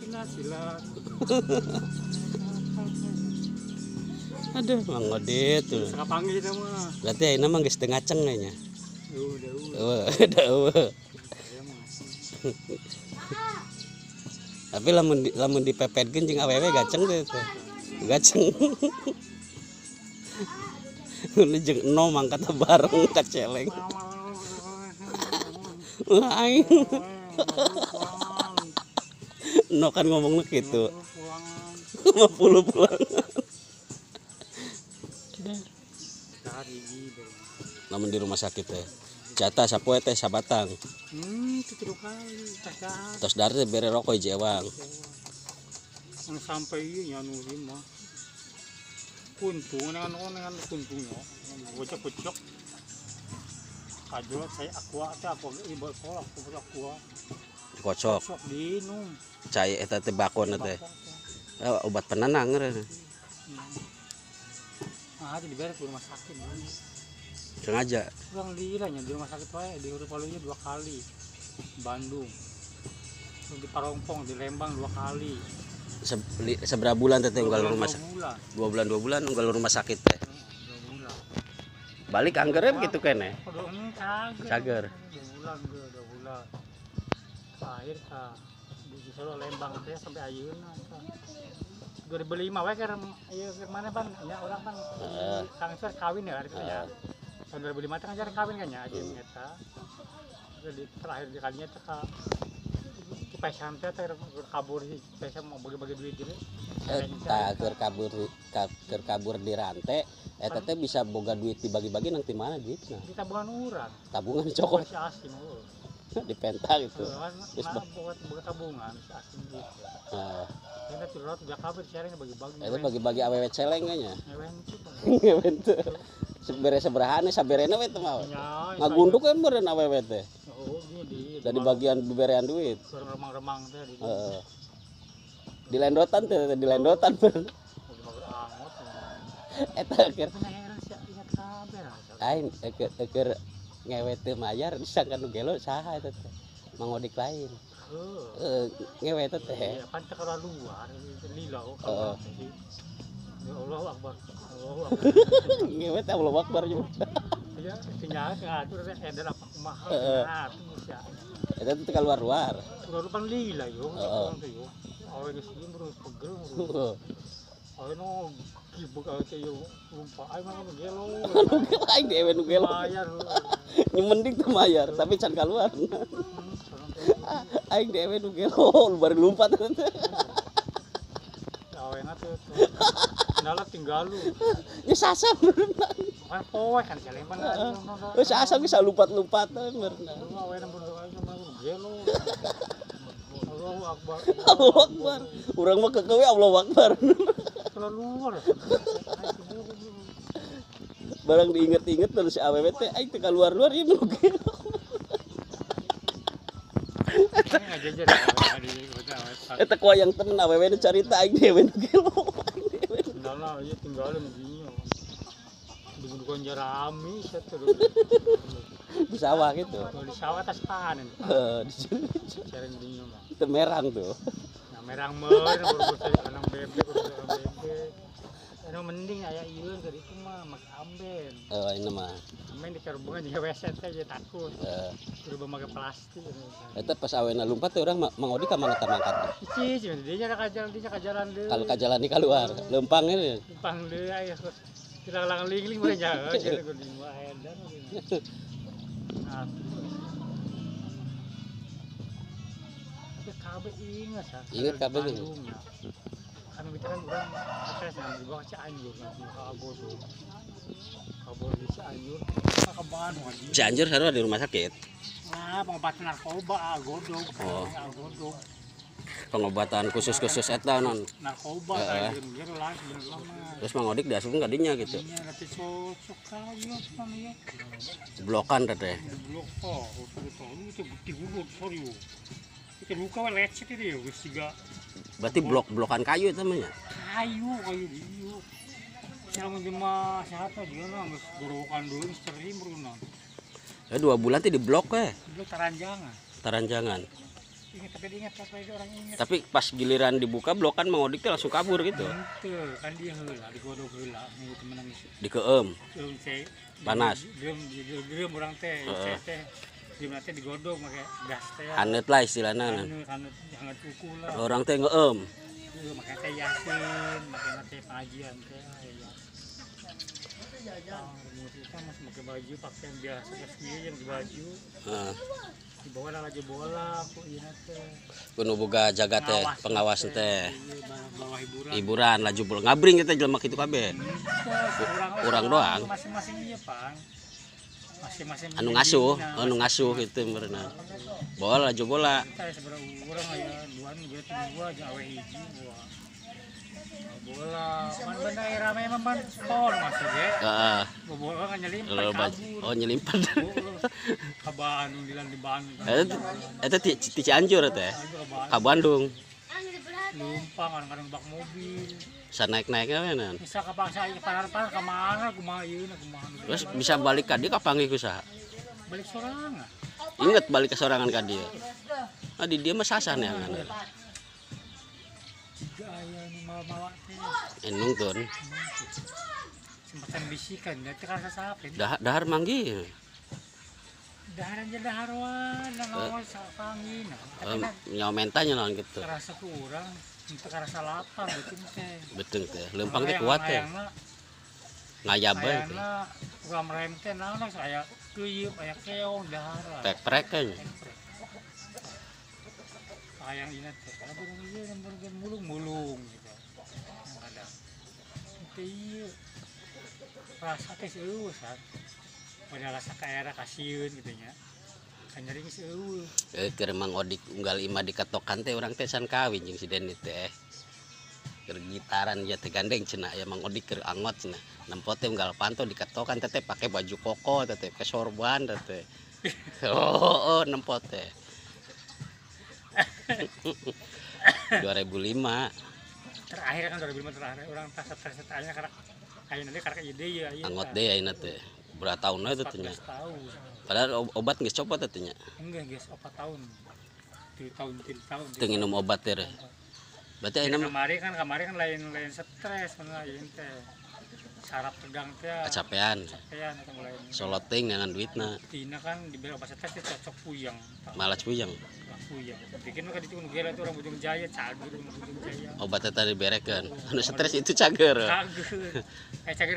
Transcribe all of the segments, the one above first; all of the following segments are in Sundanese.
Silat-silat. Aduh, Mang Odit tuh. Sakapanggih eta mah. Berarti ayeuna mah geus teu ngaceng nya. Eueuh, da eueuh. Tapi lamun dipepetkeun jeung awewe gaceng teh teh. Gaceng. Ini jeung enom angkat bareng ka celeng. Wah, aing. No kan ngomongnya gitu. 50 pulang. Namun di rumah sakit teh. Jatah sapoe teh sabatang. Tilu kali teh. Tos dar teh bere rokok hiji ewang. Sampai ieu nya nu ieu mah. Kuntung dengan kuntungnya. Bocok-bocok. Kajol saya aqua teh aqua ieu kolak aqua. Dikocok. Kocok diinum. Cai eta teh bakona teh. Obat penenang ngeureun. Nah, jadi beres di rumah sakit. Sengaja. Urang lila nya di rumah sakit wae di Palunya 2 kali. Bandung. Di Parongpong, di Lembang 2 kali. Seberapa bulan teh unggal rumah sakit? 2 bulan 2 bulan unggal rumah sakit teh. 2 bulan. Balik anggernya begitu kene. Cager. 2 bulan 2 bulan. Terakhir ka di Solo Lembang teh sampai ayeuna. 2005 wae keur ieu keur mana pan nya urang pan Kang Sur kawin ya gitu ya. Tahun 2005 teh ngajar kawin kan nya aja eta. Jadi terakhir kalinya teh ka Cipesan teh kabur sih, Cipesan mau bagi-bagi duit gitu. Eta keur kabur di rantai eta teh bisa boga duit dibagi-bagi nang ti mana duitna? Di tabungan urang. Tabungan cokot. Si Asim heuh. Dipenta gitu. Terus boga tabungan si Asim gitu. Heeh. Ini curhat udah kabur sharing bagi-bagi. Itu bagi-bagi awewe celeng nya. Ngewen teu. Sebere seberahane saberena we teh mah. Ngagunduk we meureun awewe teh. Oh, di dari bagian beberean duit. Remang-remang teh di. Heeh. Di lendotan teh, di lendotan meureun. Eta keur aing keur ngewe teu mayar disangka nu gelo saha eta teh. Mang Odik lain. Ngewe teh teh. Iya, pan teh kalau luar lila kalau ya Allahu Akbar. Allahu Akbar. Ngewe teh Allahu Akbar juga. Iya, sinyal ngatur teh eder apa kumaha. Nah, eta teh keluar-luar. Keluar pan lila yo. Yo. Awe geus ieu terus pegel. Awe no gibuk awe teh yo lupa aing mah nu gelo. Nu gelo aing dewe nu gelo. Bayar. Nyemending teu mayar tapi can kaluar. Aing dewe nu gelo bari lumpat teh. Awena teh. Nala tinggal lu. Ya sasam berenang. Kan poe kan jalempan. Wis sasam bisa lompat-lompat berenang. Awena mah gelo. Allahu Akbar. Allahu Akbar. Urang mah kekewe Allahu Akbar. Keluar. Barang diinget-inget terus si awewe teh aing teh kaluar-luar ieu nu gelo. Eta ku hayang temen awewe nu carita aing dewe nu gelo. Kendala ieu tinggal begini. Di gundukan jerami satu. Di sawah gitu. Di sawah atas panen. Heeh, di Cereng dinya mah. Itu merang tuh. Nah, merang meur buru-buru anang bebek, buru bebek. Anu mending aya ieu keur itu mah make amben. Oh, ini mah. Amben dikerubungan jeung WC teh jadi takut. Heeh. Berubah make plastik. Eta pas awena lumpat teh urang Mang Odi ka mana tah mangkat? Ici, dinya ka jalan, dinya ka jalan deui. Kalau ka jalan di keluar, leumpang ini. Leumpang deui aya tilang ling-ling mah nya. Jadi kudu edan. Nah, tapi kabeh ingat sa. Ingat kabeh. Kan kita kan urang stres di bawah Cianjur nanti ka Agodo. Kabur di Cianjur ka Bandung. Cianjur sarua di rumah sakit. Nah, pengobatan narkoba Agodo. Oh. Agodo. Pengobatan khusus-khusus eta non. Narkoba kayak gitu lah sebenarnya mah. Terus Mang Odik diasupkeun ka dinya gitu. Iya, tapi cocok kayu apa ya. Blokan teh. Blok oh, itu bukti hulu sorry. Itu luka we lecet itu ya, geus siga. Berarti blok-blokan kayu itu namanya? Kayu, kayu dieu. Selama jelema sehat mah juga mah geus gorowokan dulu geus ceri meureunna. Ya 2 bulan teh di blok we. Blok taranjangan. Taranjangan. Ingat tapi ingat pas orang ingat. Tapi pas giliran dibuka blokan Mang Odik teh langsung kabur gitu. Henteu, kan dia heula digodog heula minggu temenan Dikeem. Panas. Gerem urang teh, teh. Di teh digodog make gas teh. Haneut lah istilahna. Haneut, hangat kuku lah. Orang teh ngeem. Heeh, make teh yasin, make teh pengajian teh ya. Kita masih pakai baju pakaian biasa sendiri yang baju. Heeh. Dibawa lah aja bola ku ieu teh. Kudu boga jaga teh pengawas teh. Bawa hiburan. Hiburan laju bola ngabring kita jelema kitu kabeh. Urang doang. Masing-masing ieu Pang. Masing-masing anu ngasuh gitu meureunna. Bola laju bola. Kita sabaraha urang aya duaan berarti dua jeung awe hiji dua. Bola, man bener rame mah man pon masuk ge. Heeh. Bola kan nyelimpat kabur. Oh nyelimpat. Ka Bandung dilan di Bandung. Eta ti Cianjur teh. Ka Bandung. Lumpang kadang-kadang bak mobil. Bisa naik-naik we nan. Bisa ka bangsa ieu panar-panar ka mana kumaha ieu kumaha. Terus bisa balik ka dieu kapanggih ku saha? Balik sorangan. Ingat balik ke sorangan ka dieu. Ah di dieu mah sasah neangan. Enung tun. Semacam bisikan, nanti kan sasap. Dahar manggih. Dahar aja daharuan, nongol panggih. Nyawa mentanya naon gitu. Kerasa kurang, untuk kerasa lapar betul teh. Betul teh, lempang teh kuat teh. Ngayab bae teh. Urang merem teh naon aya keuyeup, aya keong dahar. Pek-prek kan. Hayang ingat teh, kalau burung ieu burung mulung-mulung gitu. Kadang. Teu ieu. Rasa teh eueuh san. Padahal rasa ka era kasieun gitu nya. Kan nyeri geus eueuh. Keur Mang Odik unggal imah diketokan teh urang teh san kawin jeung si Deni teh. Keur gitaran ya teh gandeng cenah aya Mang Odik keur angot cenah. Nempo teh unggal panto diketokan teh teh pake baju koko teh teh pake sorban teh teh. Oh, nempo teh. 2005 terakhir kan 2005 terakhir orang tas stres tanya karena ayeuna deui karek ieu deui ya angot deui ayeuna teh berapa tahun we teh nya padahal obat geus copot teh nya enggak geus 4 tahun 3 tahun 3 tahun teu nginum obat teh berarti ayeuna kamari kan lain stres bener ayeuna teh saraf tegang teh kecapean atau lain soloting dengan duitna tina kan diberi obat stres teh cocok puyeng malas puyeng puyeng bikin mah ditu nu gela tuh orang Bujung Jaya cager Bujung Jaya obatnya tadi berekeun anu stres itu cager cager cager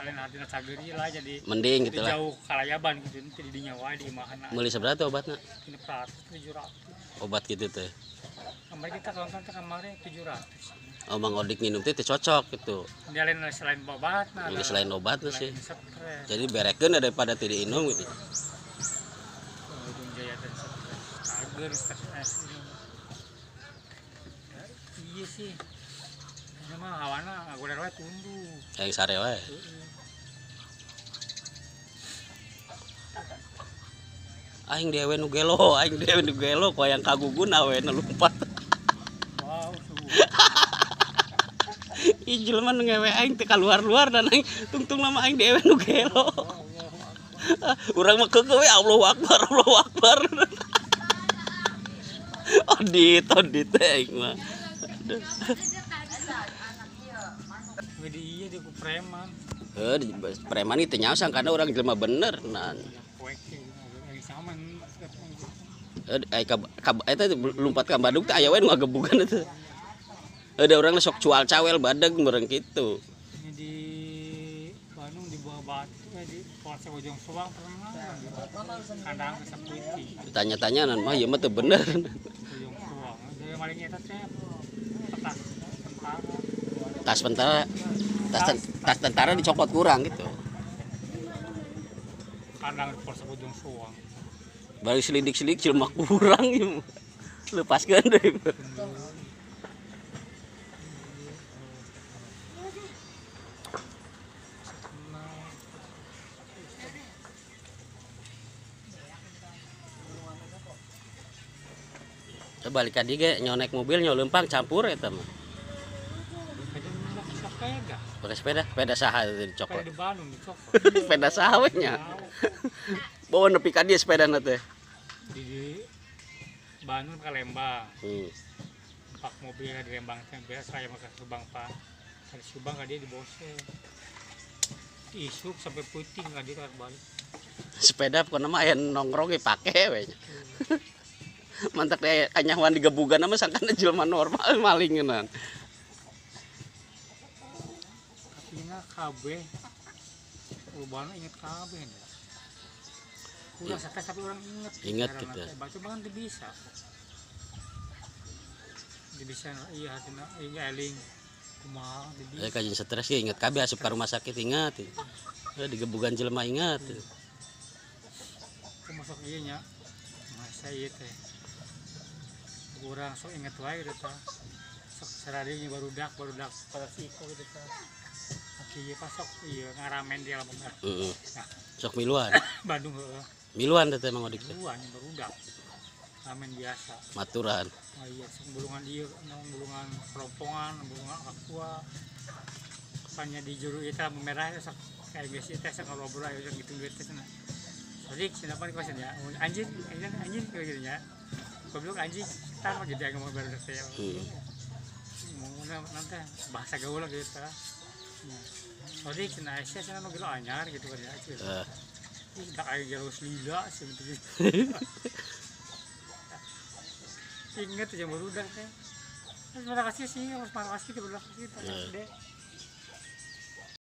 lain hartina cager ieu lah jadi mending gitu lah jauh kalayaban gitu teu di dinya wae di imahna meuli sabaraha tuh obatna 700 obat gitu teh kemarin kita nonton teh kemarin 700 oh Mang Odik minum teh cocok gitu dia lain selain obat nah selain obat sih jadi berekeun daripada tidak minum gitu. Bujung Jaya teh cager stres iya sih ini mah hawana ngagoler wae tunduh yang sare wae aing dewe nu gelo aing dewe nu gelo ku hayang kagugun awena lumpat wow ih jelema nu ngewe aing teh kaluar-luar dan aing tungtung lama aing dewe nu gelo urang mah keukeuh we Allahu Akbar Allahu Akbar. Odit, odit teh aing mah. Wedi ieu di ku preman. Heuh, preman ieu teh nyaho sangkana urang jelema bener nah. Heuh, ka eta lumpat ka Bandung teh aya we nu ngagebugan eta. Heuh, da urang sok cual cawel badeg meureun kitu. Ini di Bandung di Buah Batu di Polsek Bojong Soang pernah kandang sapuiti. Ditanya-tanya mah ieu mah teu bener. Bojong Soang. Jadi maling eta teh tas tentara. Tas tentara. Tas tentara dicopot kurang gitu. Kandang di Polsek Bojong Soang. Bari selidik-selidik jelema kurang ieu. Lepaskeun deui. Balik ka dieu ge nyonek mobil nyolempang campur eta mah. Pakai sepeda, sepeda saha itu dicokot. Sepeda di Bandung dicokot. Sepeda saha we nya. Bawa nepi ka dieu sepedana teh. Di Bandung ke Lembang. Pak mobil di Lembang teh biasa saya makan Subang Pak. Dari Subang ka dia di Bose. Isuk sampai puting ka dia balik. Sepeda pokona mah aya nongkrong ge pake we nya. Mantak deh kanyahoan digebugan mah sangkana jelema normal malingenan. Tapi na kabeh lobana inget kabeh nya. Kurang stres tapi orang inget. Inget gitu. Baca banget teu bisa. Teu bisa iya hatina iya eling kumaha teu bisa. Kajian stres ge inget kabeh asup ka rumah sakit inget. Digebugan jelema inget. Kumaha sok ieu nya. Masa ieu teh. Kurang sok inget wae gitu tah. Sok saradieu barudak pada si Iko gitu tah. Aki ieu pas sok ieu ngaramen di alam merah. Heeh. Sok miluan. Bandung heeh. Miluan teh Mang Odik teh. Miluan barudak. Ramen biasa. Maturan. Oh iya, sok bulungan ieu, bulungan kerompongan, bulungan aqua. Panya di juru ieu teh merah sok kayak geus teh sok ngobrol aya gitu duit teh cenah. Sodik cenah pan kuasa nya. Anjing, anjing, anjing gitu nya. Goblok anjing, tah mah gitu ngomong barudak teh. Ngomongna nanti bahasa gaul gitu tah. Sodik cenah Aisyah cenah nu gelo anyar gitu kan ya. Ih, tak aya jalur lila sih gitu. Ingat aja barudak teh. Terus terima kasih sih, terima kasih, terima kasih, terima kasih.